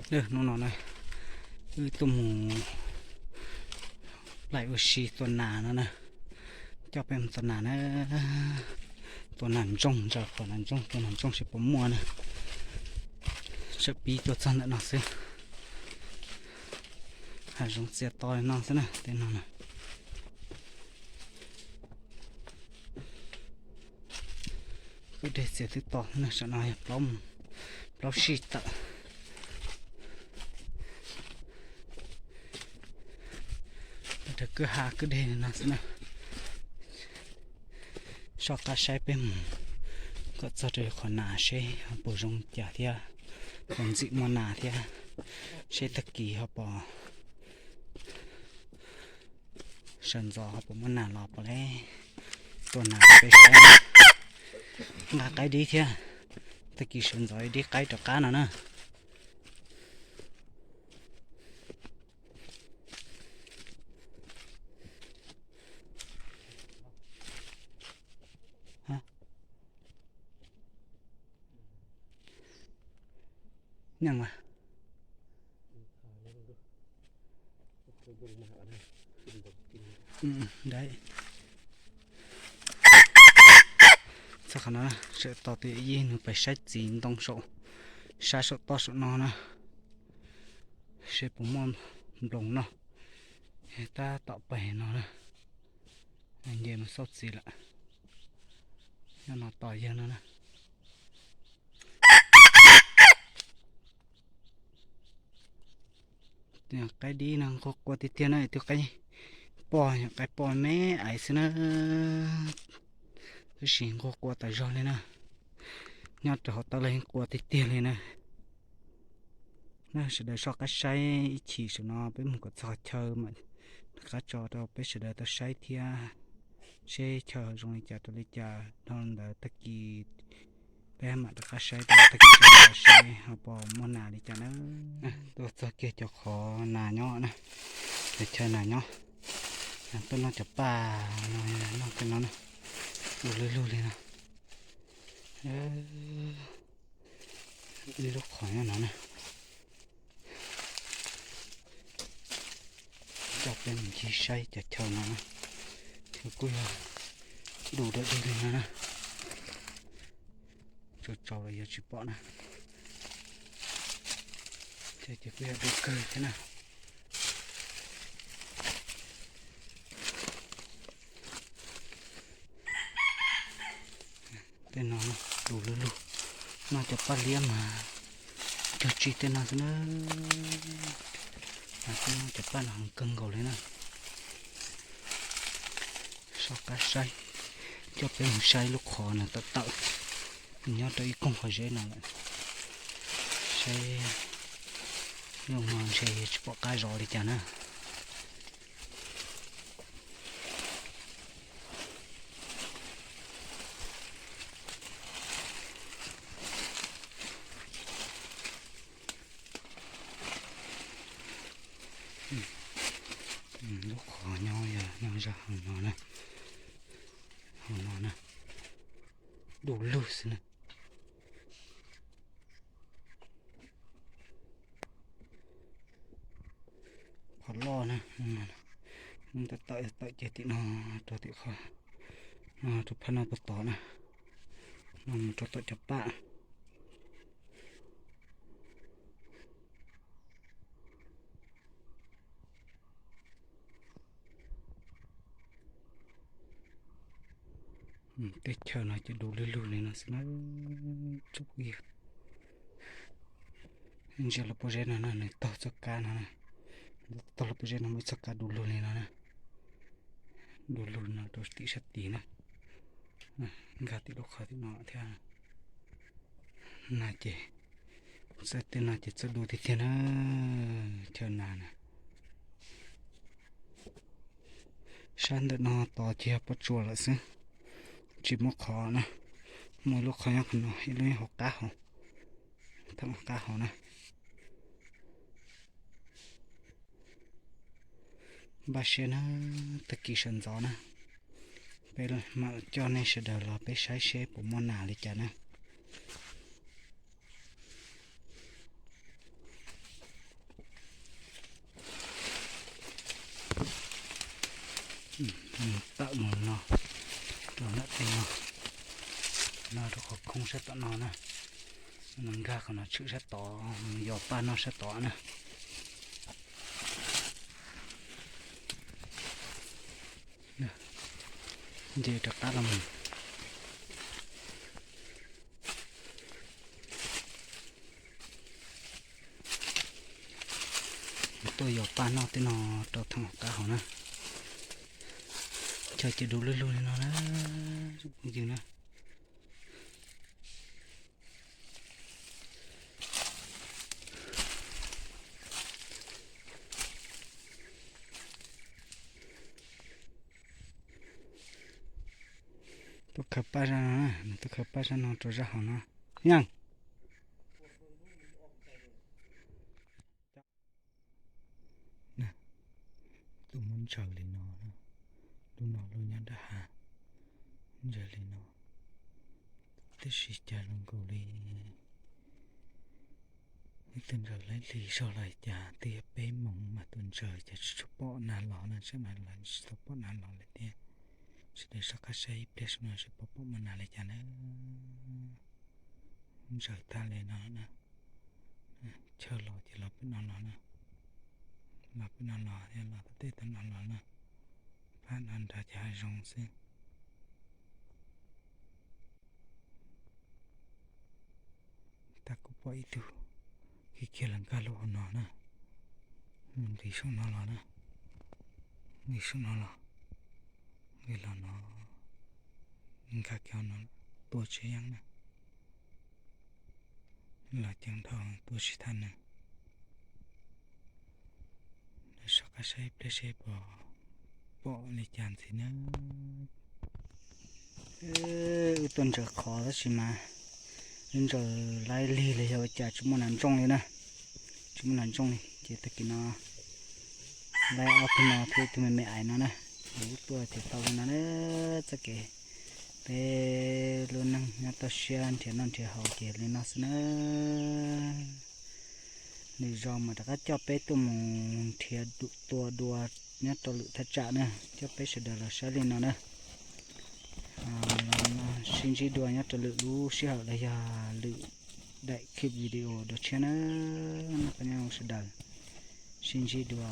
Hnub no na, wb tuaj mus laim ua si tua nas no na. Coj peb mus tua nas na. Tua nas ntsoog, ntsaws qhov nas ntsoog, tua nas ntsoog seb puas muaj na. Tseem pib tuaj txog ntawm no xwb. Hav zoov txias to li no xwb na, tej no na. Kwj deg txias twb to xwb na, saum no yog plaub sij tawm. Rau kwj ha kwj deg li no xwb na. Soj qab saib peb mus kom txog rau qhov nas seb ho puas zoo cas thiab, puas ntxim muaj nas thiab, seb tag kis ho puas sawv ntxov ho puas muaj nas los puas le. Tua nas rau peb saib, nqa qaib dib thiab, tag kis sawv ntxov dib qaib rov qab no na. Nyeej mas. Txog qhov no, sawv tos tus yij nws pais saib txiv ntoo saum, sab saum toj saum no na, seb puas muaj nploos noj. Tab tom pais no na, nce mus xauj txiv lawm. Nyob no tos yawg no na. Qaib dib no nquag qua tiag tiag na, tus qaib poj, qaib poj me aiv xwb na, tab sis nquag qua tas zog li na. Nyob rau hauv taw los yeej qua tiag tiag li na. Na sawv daws soj qab saib ib chim, saum no peb mus kom txog chaw mam rov qab tso rau peb sawv daws tau saib thiab, seb chaw zoo li cas rau li cas, dhau ntawd tag kis peb mam rov qab saib rau tag kis seb ho puas muaj nas li cas na. Tuaj txog kiag cov qhov nas nyob na, cov chaw nas nyob, tuaj noj cov paj no, noj tej no na, du lug lug li no. Ib lub qhov nyob no na. Coj peb mus ncig saib cov chaw no na, chaw kuj yog du dawm dig li no na. Tsaus tsaus los yog tsis pom na. Ces kuj yog du kawg thiab na. Tej no du lug lug, noj cov paj liab mas cog tsi tej no xwb na. Mas kuj noj cov paj no heev kawg nkaus li na. Soj qab saib, coj peb mus saib lub qhov no tawm tawm, nyob rau ib koog qhov zeb no lawm. Saib, zoo no ntshe tsis pom qab zov li cas na. Lub qhov nyob yog nyob zaj hauv no na, hauv no na, du lug xwb na. Qhov loj na, tawm tawm tawm ces tim no rau tim qhov, rau phab no puag tod na, no mus rau tom cov paj. Tej chaw no ces du lug lug li no xwb na. Ntsia lub pob zeb no na, nws taug txoj kab no na, taug lub pob zeb no muaj ib txoj kab du lug li no na. Du lug no rau tim sab tid na, nkag tim lub qhov tim no thiab. Na ces txawj tej no ces txawj du tiag tiag na, chaw nas na. Sab ntawm no tod ces yog pob tsuas lawm xwb, tsis muaj qhov na. Muaj ib lub qhov nyob qhov no, ib lub nyob hauv qab hauv, thaj qab hauv na. Npaj siab na, tag kis sawv ntxov na, peb mam coj nej sawv daws los peb saib seb puas muaj nas li cas na. Tawm mus no, rau ntawm tej no, no rau qhov khoob sab tom no na. Mus nkag qhov no tshwm sab tod, mus yos paj noj sab tod na. Nce rov qab los mus. Tuaj yos paj noj tej no rau thaum qab hauv na. Chaw ces du lug lug li no na, phooj ywg na. Tuaj khaws paj zaj no, nws tuaj khaws paj zaj no rau zaj hauv no. Yeej. Tuaj muab ntsaws li no, lub no lub nyob nram hav, ntsaws li no, tab sis cas zoo nkaus li ib tug ntsaws laib hli zog los cas twb yuav peb moos mas tus ntsaws cas tsis tshua pom nas los no, saib mas lawv tsis tau pom nas los li thiab. Sawv daws soj qab saib ib pliag saib no seb puas pom nas li cas na. Ntsaws tag li no na. Chaw los ces los pem no los na. Los pem no los thiab los tom tej tom no los na. Phab no nrad ces hav zoov xwb. Tab kuj pom ib tug khiav khiav los nkag lub hauv no na. Nqis saum no los na. Nqis saum no los. Nqis los no. Nkag kiag no, tua tsis yeej na. Los ceev dhau tua tsis thaj na. Soj qab saib ib pliag seb puas pom li cas ntxiv na. Wb tuaj ntsaws qhov tab sis mas wb ntsaws laib lig li yog ua cas tsis muaj nas ntsooj li na. Tsis muaj nas ntsooj li ces tag kis no laib ob tug no thiab ib tug me me ais no na. Wb tuaj ces tau li no na. Txoj kev peb lub neej nyob toj siab nrhiav noj nrhiav haus ces li no xwb na. Lwm zaus mas rov qab coj peb tuaj mus nrhiav tua dua nyob rau lwm thaj tsam na, coj peb sawv daws los saib li no na. Los sib ntsib dua nyob rau lwm lub sij hawm los yog lwm daim clip video dua tshiab na. Noj qab nyob zoo sawv daws, sib ntsib dua.